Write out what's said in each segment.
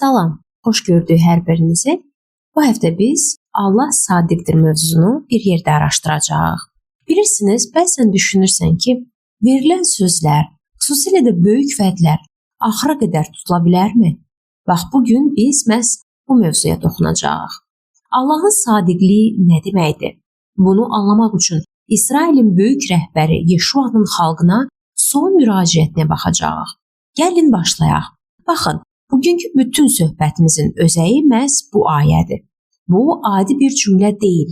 Salam, xoş gördük hər birinizi. Bu həftə biz Allah sadiqdir mövzusunu bir yerdə araşdıracağıq. Bilirsiniz, bəzən düşünürsən ki, verilən sözlər, xüsusilə də böyük vədlər axıra qədər tutula bilərmi? Bax, bu gün biz məhz bu mövzuya toxunacağıq. Allahın sadiqliyi nə deməkdir? Bunu anlamaq üçün İsrailin böyük rəhbəri Yeşuanın xalqına son müraciətinə baxacağıq. Gəlin başlayaq. Baxın, bugünkü bütün söhbətimizin özəyi məhz bu ayədir. Bu adi bir cümlə deyil.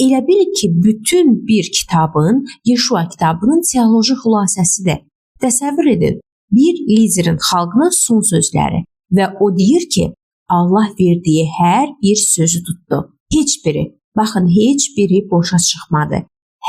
Elə bil ki, bütün bir kitabın, Yeşua kitabının teoloji xülasəsidir. Təsəvvür edin, bir liderin xalqına son sözləri və o deyir ki, Allah verdiyi hər bir sözü tutdu. Heç biri, baxın, heç biri boşa çıxmadı.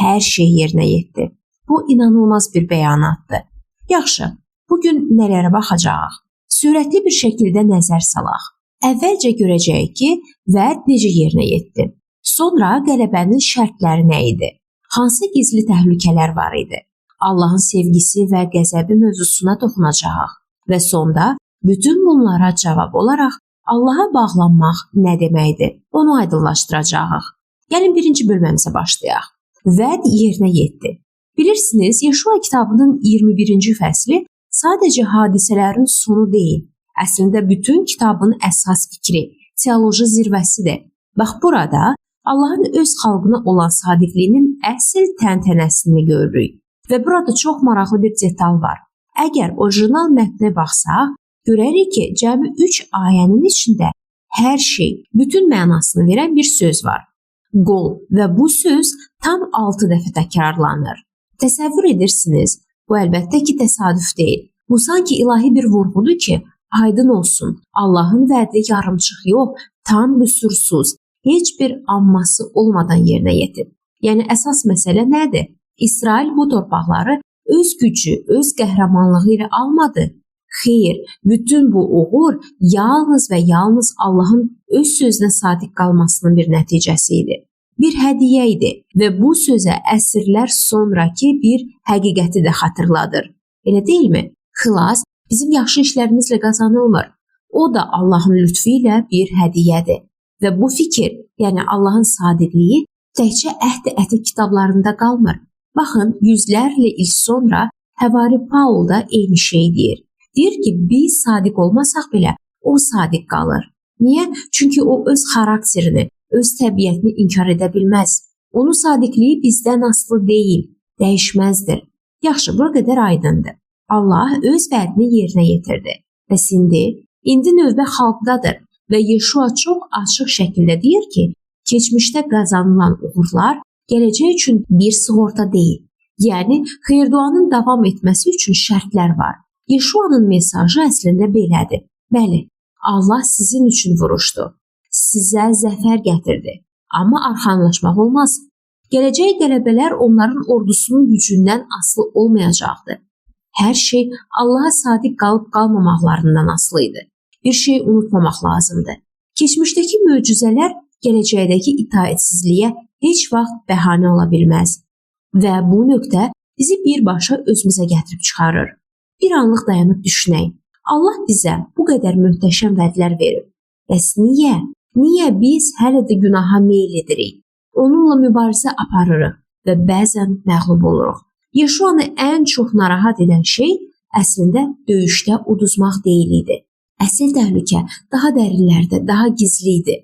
Hər şey yerinə yetdi. Bu inanılmaz bir bəyanatdır. Yaxşı, bugün nələrə baxacağıq? Sürətli bir şəkildə nəzər salaq. Əvvəlcə görəcəyik ki, vəd necə yerinə yetdi. Sonra qələbənin şərtləri nə idi? Hansı gizli təhlükələr var idi? Allahın sevgisi və qəzəbi mövzusuna toxunacağıq və sonda bütün bunlara cavab olaraq Allaha bağlanmaq nə deməkdir? Onu aydınlaşdıracağıq. Gəlin birinci bölməmizə başlayaq. Vəd yerinə yetdi. Bilirsiniz, Yeşua kitabının 21-ci fəsli sadəcə hadisələrin sonu deyil. Əslində bütün kitabın əsas fikri, teoloji zirvəsidir. Bax burada Allahın öz xalqına olan sadiqliyinin əsl təntənəsini görürük. Və burada çox maraqlı bir detal var. Əgər orijinal mətnə baxsaq, görərik ki, cəmi 3 ayənin içində hər şey, bütün mənasını verən bir söz var. Qol və bu söz tam 6 dəfə təkrarlanır. Təsəvvür edirsiniz, bu əlbəttə ki, təsadüf deyil. Bu sanki ilahi bir vurğudur ki, aydın olsun, Allahın vədi yarımçıq yox, tam qüsursuz, heç bir amması olmadan yerinə yetib. Yəni əsas məsələ nədir? İsrail bu torpaqları öz gücü, öz qəhrəmanlığı ilə almadı. Xeyr, bütün bu uğur yalnız və yalnız Allahın öz sözünə sadiq qalmasının bir nəticəsi idi. Bir hədiyyə idi və bu sözə əsrlər sonrakı bir həqiqəti də xatırladır. Elə deyilmi? Xilas bizim yaxşı işlərimizlə qazanılmır. O da Allahın lütfü ilə bir hədiyyədir. Və bu fikir, yəni Allahın sadiqliyi təkcə Əhd-i Ətiq kitablarında qalmır. Baxın, yüzlərlə il sonra Həvari Paul da eyni şeyi deyir. Deyir ki, biz sadiq olmasaq belə o sadiq qalır. Niyə? Çünki o öz xarakterini, öz təbiətini inkar edə bilməz. Onun sadiqliyi bizdən asılı deyil, dəyişməzdir. Yaxşı, bura qədər aydındır. Allah öz vədini yerinə yetirdi. Bəs indi növbə xalqdadır və Yeşua çox açıq şəkildə deyir ki, keçmişdə qazanılan uğurlar gələcək üçün bir sığorta deyil. Yəni, xeyir-duanın davam etməsi üçün şərtlər var. Yeşuanın mesajı əslində belədir. Bəli, Allah sizin üçün vuruşdu. Sizə zəfər gətirdi. Amma arxanlaşmaq olmaz. Gələcək qələbələr onların ordusunun gücündən asılı olmayacaqdı. Hər şey Allaha sadiq qalıb qalmamaqlarından asılı idi. Bir şey unutmamaq lazımdır. Keçmişdəki möcüzələr gələcəkdəki itaətsizliyə heç vaxt bəhanə ola bilməz. Və bu nöqtə bizi birbaşa özümüzə gətirib çıxarır. Bir anlıq dayanıb düşünək. Allah bizə bu qədər möhtəşəm vədlər verib. Bəs niyə? Niyə biz hələ də günaha meyl edirik? Onunla mübarizə aparırıq və bəzən məğlub oluruq. Yeşuanı ən çox narahat edən şey əslində döyüşdə uduzmaq deyil idi. Əsl təhlükə daha dərinlərdə, daha gizli idi.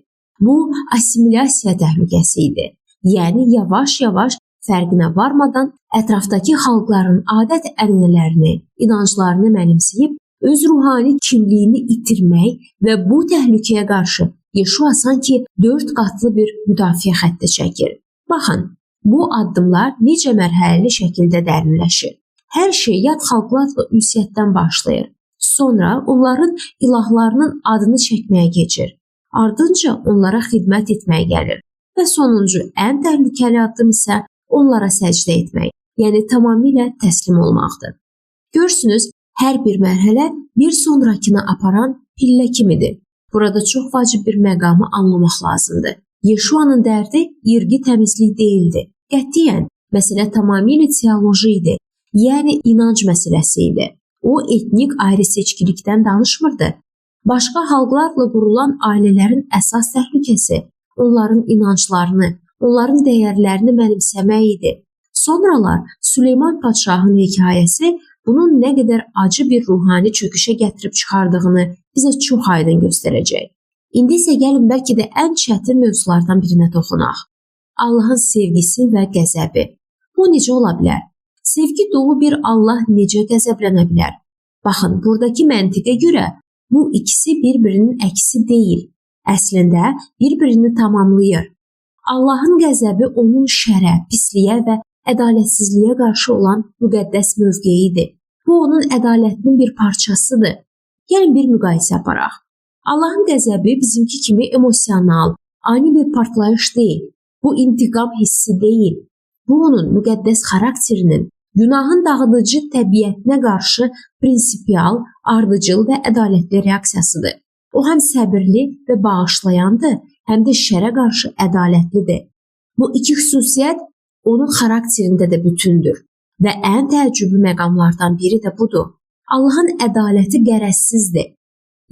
Bu assimilyasiya təhlükəsi idi. Yəni yavaş-yavaş fərqinə varmadan ətrafdakı xalqların adət-ənənələrini, inanclarını mənimsəyib öz ruhani kimliyini itirmək və bu təhlükəyə qarşı Yeşua sanki 4 qatlı bir müdafiə xətti çəkir. Baxın, bu addımlar necə mərhələli şəkildə dərinləşir. Hər şey yad xalqlarla ünsiyyətdən başlayır. Sonra onların ilahlarının adını çəkməyə keçir. Ardınca onlara xidmət etməyə gəlir. Və sonuncu ən təhlükəli addım isə onlara səcdə etmək, yəni tamamilə təslim olmaqdır. Görürsünüz, hər bir mərhələ bir sonrakını aparan pillə kimidir. Burada çox vacib bir məqamı anlamaq lazımdır. Yeşuanın dərdi irqi təmizlik deyildi. Qətiyyən, məsələ tamamilə teoloji idi, yəni inanc məsələsi idi. O etnik ayrı seçkilikdən danışmırdı. Başqa xalqlarla qurulan ailələrin əsas təhlükəsi onların inanclarını, onların dəyərlərini mənimsəmək idi. Sonralar Süleyman padşahın hekayəsi bunun nə qədər acı bir ruhani çöküşə gətirib çıxardığını bizə çox aydın göstərəcək. İndi isə gəlin bəlkə də ən çətin mövzulardan birinə toxunaq. Allahın sevgisi və qəzəbi. Bu necə ola bilər? Sevgi dolu bir Allah necə qəzəblənə bilər? Baxın, buradakı məntiqə görə bu ikisi bir-birinin əksi deyil. Əslində bir-birini tamamlayır. Allahın qəzəbi onun şərə, pisliyə və ədalətsizliyə qarşı olan müqəddəs mövqeyidir. Bu onun ədalətinin bir parçasıdır. Gəlin bir müqayisə aparaq. Allahın qəzəbi bizimki kimi emosional, ani bir partlayış deyil. Bu intiqam hissi deyil. Bu onun müqəddəs xarakterinin, günahın dağıdıcı təbiətinə qarşı prinsipial, ardıcıl və ədalətli reaksiyasıdır. O həm səbirli və bağışlayandır, həm də şərə qarşı ədalətlidir. Bu iki xüsusiyyət onun xarakterində də bütündür və ən təəccüblü məqamlardan biri də budur. Allahın ədaləti qərəzsizdir.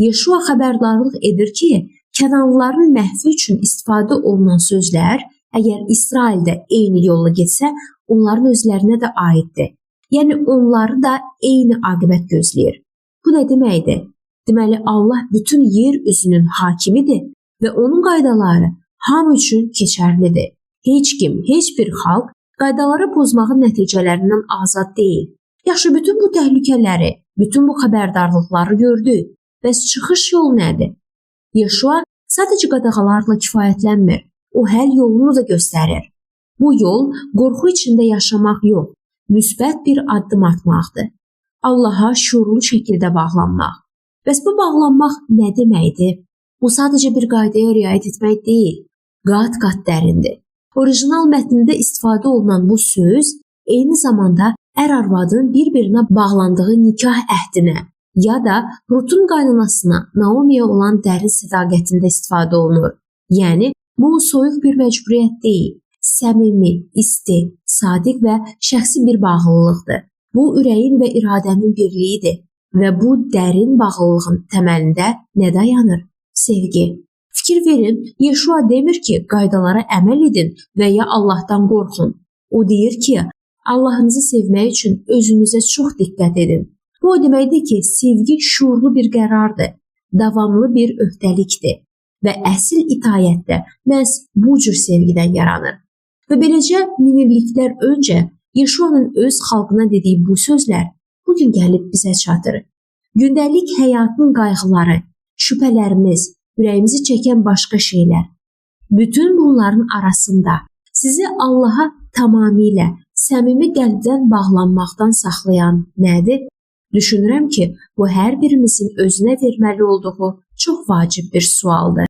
Yeşua xəbərdarlıq edir ki, Kənanlıların məhvi üçün istifadə olunan sözlər, əgər İsraildə eyni yolla getsə, onların özlərinə də aiddir. Yəni onları da eyni aqibət gözləyir. Bu nə deməkdir? Deməli Allah bütün yer üzünün hakimidir və onun qaydaları hamı üçün keçərlidir. Heç kim, heç bir xalq qaydaları pozmağın nəticələrindən azad deyil. Yaxşı, bütün bu təhlükələri, bütün bu xəbərdarlıqları gördük. Bəs çıxış yolu nədir? Yeşua sadəcə qadağalarla kifayətlənmir. O həll yolunu da göstərir. Bu yol qorxu içində yaşamaq yox, müsbət bir addım atmaqdır. Allaha şüurlu şəkildə bağlanmaq. Bəs bu bağlanmaq nə deməkdir? Bu sadəcə bir qaydaya riayət etmək deyil, qat-qat dərindir. Orijinal mətndə istifadə olunan bu söz eyni zamanda ər-arvadın bir-birinə bağlandığı nikah əhdinə ya da Rutun qaynanasına Naomiyə olan dərin sədaqətində istifadə olunur. Yəni bu soyuq bir məcburiyyət deyil, səmimi, isti, sadiq və şəxsi bir bağlılıqdır. Bu ürəyin və iradənin birliyidir və bu dərin bağlılığın təməlində nə dayanır? Sevgi. Fikir verin, Yeşua demir ki, qaydalara əməl edin və ya Allahdan qorxun. O deyir ki, Allahınızı sevmək üçün özünüzə çox diqqət edin. Bu o deməkdir ki, sevgi şüurlu bir qərardır, davamlı bir öhdəlikdir və əsl itaət də məhz bu cür sevgidən yaranır. Və beləcə minilliklər öncə Yeşuanın öz xalqına dediyi bu sözlər bugün gəlib bizə çatır. Gündəlik həyatın qayğıları, şübhələrimiz, ürəyimizi çəkən başqa şeylər. Bütün bunların arasında sizi Allaha tamamilə səmimi qəlbdən bağlanmaqdan saxlayan nədir? Düşünürəm ki, bu hər birimizin özünə verməli olduğu çox vacib bir sualdır.